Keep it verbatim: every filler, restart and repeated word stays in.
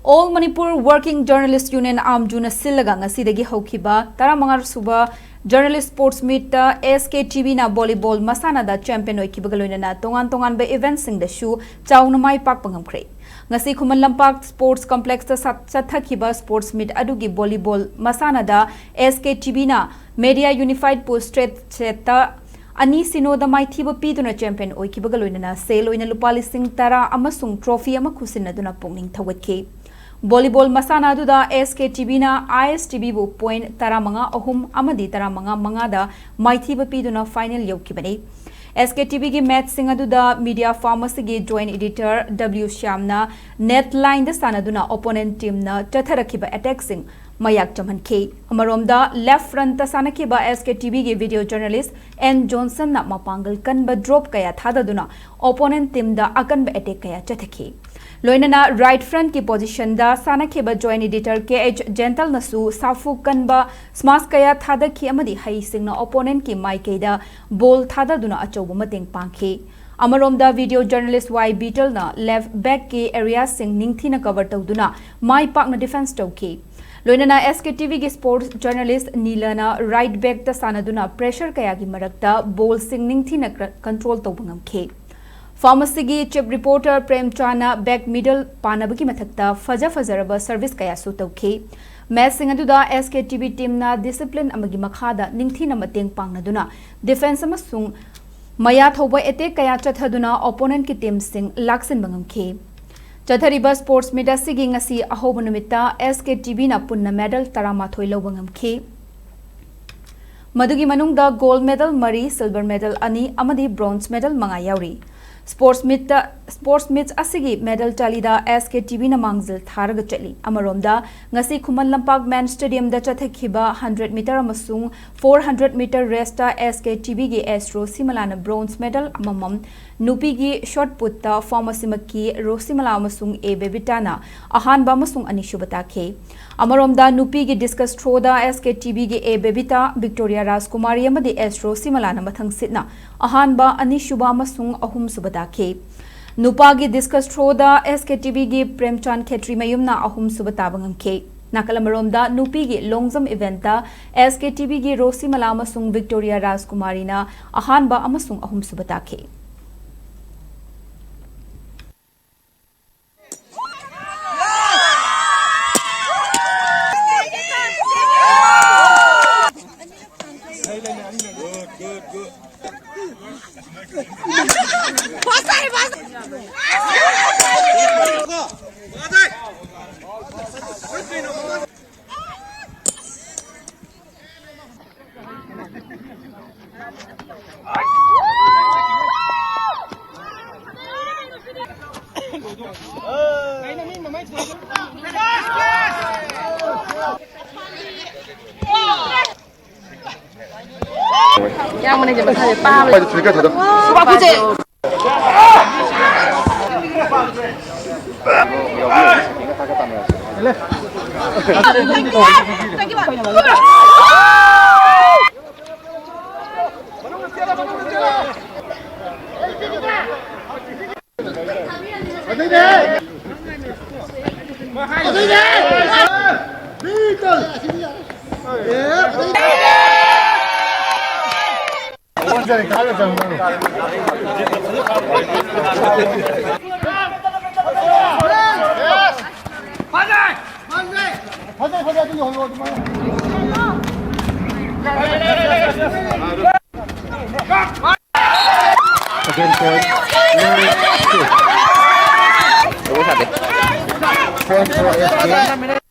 All Manipur Working Journalist Union, ꯑꯥꯝꯖꯨꯅ ꯁꯤꯜꯂꯒ ꯉꯁꯤꯗꯒꯤ ꯍꯧꯈꯤꯕ ꯇꯔꯥꯃꯉꯥ ꯁꯨꯕ Journalist Sports Meetꯇ S K T Vꯅ volleyball ꯃꯁꯥꯟꯅꯗ champion ꯑꯣꯏꯈꯤꯕꯒ ꯂꯣꯏꯅꯅ ꯇꯣꯉꯥꯟ ꯇꯣꯉꯥꯟꯕ eventꯁꯤꯡꯗꯁꯨ ꯆꯥꯎꯅ ꯃꯥꯏ ꯄꯥꯛꯄ ꯉꯝꯈ꯭ꯔꯦ꯫ ꯉꯁꯤ ꯈꯨꯃꯟ ꯂꯝꯄꯥꯛ Sports Complexꯇ ꯁꯥ-, ꯆꯠꯊꯈꯤꯕ Sports Meet ꯑꯗꯨꯒꯤ volleyball ꯃꯁꯥꯟꯅꯗ S K T Vꯅ Media Unified Post Straight Setꯇ ꯑꯅꯤ ꯁꯤꯅꯣꯗ ꯃꯥꯏꯊꯤꯕ ꯄꯤꯗꯨꯅ champion ꯑꯣꯏꯈꯤꯕꯒ ꯂꯣꯏꯅꯅ ꯁꯦꯜ ꯑꯣꯏꯅ ꯂꯨꯄꯥ ꯂꯤꯁꯤꯡ ꯇꯔꯥ ꯑꯃꯁꯨꯡ trophy ꯑꯃ ꯈꯨꯠꯁꯤꯟꯅꯗꯨꯅ ꯄꯨꯛꯅꯤꯡ ꯊꯧꯒꯠꯈꯤ꯫ Volleyball ꯃꯁꯥꯟꯅ ꯑꯗꯨꯗ S K T Vꯅ I S T Vꯕꯨ point ꯇꯔꯥꯃꯉꯥ ꯑꯍꯨꯝ ꯑꯃꯗꯤ ꯇꯔꯥꯃꯉꯥ ꯃꯉꯥꯗ ꯃꯥꯏꯊꯤꯕ ꯄꯤꯗꯨꯅ final ꯌꯧꯈꯤꯕꯅꯤ꯫ S K T Vꯒꯤ matchꯁꯤꯡ ꯑꯗꯨꯗ media firm ꯑꯁꯤꯒꯤ joint editor W ꯁ꯭ꯌꯥꯝꯅ net lineꯗ ꯁꯥꯟꯅꯗꯨꯅ opponent teamꯅ ꯆꯠꯊꯔꯛꯈꯤꯕ attackꯁꯤꯡ ꯃꯌꯥꯛ ꯆꯝꯍꯟꯈꯤ꯫ ꯑꯃꯔꯣꯝꯗ left frontꯇ ꯁꯥꯟꯅꯈꯤꯕ S K T Vꯒꯤ video journalist N Johnsonꯅ ꯃꯄꯥꯡꯒꯜ ꯀꯟꯕ drop ꯀꯌꯥ ꯊꯥꯗꯗꯨꯅ opponent teamꯗ ꯑꯀꯟꯕ attack ꯀꯌꯥ ꯆꯠꯊꯈꯤ꯫ ꯂꯣꯏꯅꯅ right frontꯀꯤ positionꯗ ꯁꯥꯟꯅꯈꯤꯕ joint editor K H Gentleꯅꯁꯨ ꯁꯥꯐꯨ ꯀꯟꯕ smash ꯀꯌꯥ ꯊꯥꯗꯈꯤ ꯑꯃꯗꯤ ꯍꯩꯁꯤꯡꯅ opponentꯀꯤ ꯃꯥꯏꯀꯩꯗ ball ꯊꯥꯗꯗꯨꯅ ꯑꯆꯧꯕ ꯃꯇꯦꯡ ꯄꯥꯡꯈꯤ꯫ ꯑꯃꯔꯣꯝꯗ video journalist Y Beetleꯅ left backꯀꯤ areaꯁꯤꯡ ꯅꯤꯡꯊꯤꯅ cover ꯇꯧꯗꯨꯅ ꯃꯥꯏ ꯄꯥꯛꯅ defence ꯇꯧꯈꯤ꯫ ꯂꯣꯏꯅꯅ S K T Vꯒꯤ sports journalist ꯅꯤꯂꯅ right backꯇ ꯁꯥꯟꯅꯗꯨꯅ pressure ꯀꯌꯥꯒꯤ ꯃꯔꯛꯇ ballꯁꯤꯡ ꯅꯤꯡꯊꯤꯅ ꯀ꯭ꯔ-, control ꯇꯧꯕ ꯉꯝꯈꯤ꯫ Firm ꯑꯁꯤꯒꯤ chief reporter ꯄ꯭ꯔꯦꯝꯆꯥꯟꯅ back middle ꯄꯥꯅꯕꯒꯤ ꯃꯊꯛꯇ ꯐꯖ ꯐꯖꯔꯕ service ꯀꯌꯥꯁꯨ ꯇꯧꯈꯤ꯫ Matchꯁꯤꯡ ꯑꯗꯨꯗ S K T V teamꯅ discipline ꯑꯃꯒꯤ ꯃꯈꯥꯗ ꯅꯤꯡꯊꯤꯅ ꯃꯇꯦꯡ ꯄꯥꯡꯅꯗꯨꯅ defence ꯑꯃꯁꯨꯡ ꯃꯌꯥ ꯊꯧꯕ attack ꯀꯌꯥ ꯆꯠꯊꯗꯨꯅ opponentꯀꯤ teamꯁꯤꯡ ꯂꯥꯛꯁꯤꯟꯕ ꯉꯝꯈꯤ꯫ ꯆꯠꯊꯔꯤꯕ sports meet ꯑꯁꯤꯒꯤ ꯉꯁꯤ ꯑꯍꯧꯕ ꯅꯨꯃꯤꯠꯇ S K T Vꯅ ꯄꯨꯟꯅ medal ꯇꯔꯥꯃꯥꯊꯣꯏ ꯂꯧꯕ ꯉꯝꯈꯤ꯫ ꯃꯗꯨꯒꯤ ꯃꯅꯨꯡꯗ gold medal ꯃꯔꯤ, silver medal ꯑꯅꯤ ꯑꯃꯗꯤ bronze medal ꯃꯉꯥ ꯌꯥꯎꯔꯤ꯫ Sports meetꯇ, sports meet ꯑꯁꯤꯒꯤ medal tallyꯗ S K T Vꯅ ꯃꯥꯡꯖꯤꯜ ꯊꯥꯔꯒ ꯆꯠꯂꯤ꯫ ꯑꯃꯔꯣꯝꯗ, ꯉꯁꯤ Khuman Lampak men's stadiumꯗ ꯆꯠꯊꯈꯤꯕ hundred meter ꯑꯃꯁꯨꯡ four hundred meter raceꯇ S K T Vꯒꯤ S ꯔꯣꯁꯤꯃꯂꯥꯅ bronze medal ꯑꯃꯃꯝ, ꯅꯨꯄꯤꯒꯤ shot putꯇ firm ꯑꯁꯤꯃꯛꯀꯤ ꯔꯣꯁꯤꯃꯂꯥ ꯑꯃꯁꯨꯡ A ꯕꯦꯕꯤꯇꯥꯅ ꯑꯍꯥꯟꯕ ꯑꯃꯁꯨꯡ ꯑꯅꯤꯁꯨꯕ ꯇꯥꯈꯤ꯫ ꯑꯃꯔꯣꯝꯗ, ꯅꯨꯄꯤꯒꯤ discus throwꯗ S K T Vꯒꯤ A ꯕꯦꯕꯤꯇꯥ, ꯕꯤꯛꯇꯣꯔꯤꯌꯥ ꯔꯥꯖꯀꯨꯃꯥꯔꯤ ꯑꯃꯗꯤ S ꯔꯣꯁꯤꯃꯂꯥꯅ ꯃꯊꯪꯁꯤꯠꯅ ꯑꯍꯥꯟꯕ, ꯑꯅꯤꯁꯨꯕ ꯑꯃꯁꯨꯡ ꯑꯍꯨꯝꯁꯨꯕ ꯇꯥꯈꯤ꯫ ꯅꯨꯄꯥꯒꯤ discus throwꯗ S K T Vꯒꯤ ꯄ꯭ꯔꯦꯝꯆꯥꯟ ꯈꯦꯇ꯭ꯔꯤ ꯃꯌꯨꯝꯅ ꯑꯍꯨꯝꯁꯨꯕ ꯇꯥꯕ ꯉꯝꯈꯤ꯫ ꯅꯥꯀꯜ ꯑꯃꯔꯣꯝꯗ ꯅꯨꯄꯤꯒꯤ long jump eventꯇ S K T Vꯒꯤ ꯔꯣꯁꯤꯃꯂꯥ ꯑꯃꯁꯨꯡ ꯕꯤꯛꯇꯣꯔꯤꯌꯥ ꯔꯥꯖꯀꯨꯃꯥꯔꯤꯅ ꯑꯍꯥꯟꯕ ꯑꯃꯁꯨꯡ ꯑꯍꯨꯝꯁꯨꯕ ꯇꯥꯈꯤ꯫ ꯌꯥꯝꯕꯅꯦ ꯃꯁꯥꯁꯦ ꯄꯥꯕ꯫ ꯄꯥꯕꯁꯦ꯫ Again, point. Point for S K.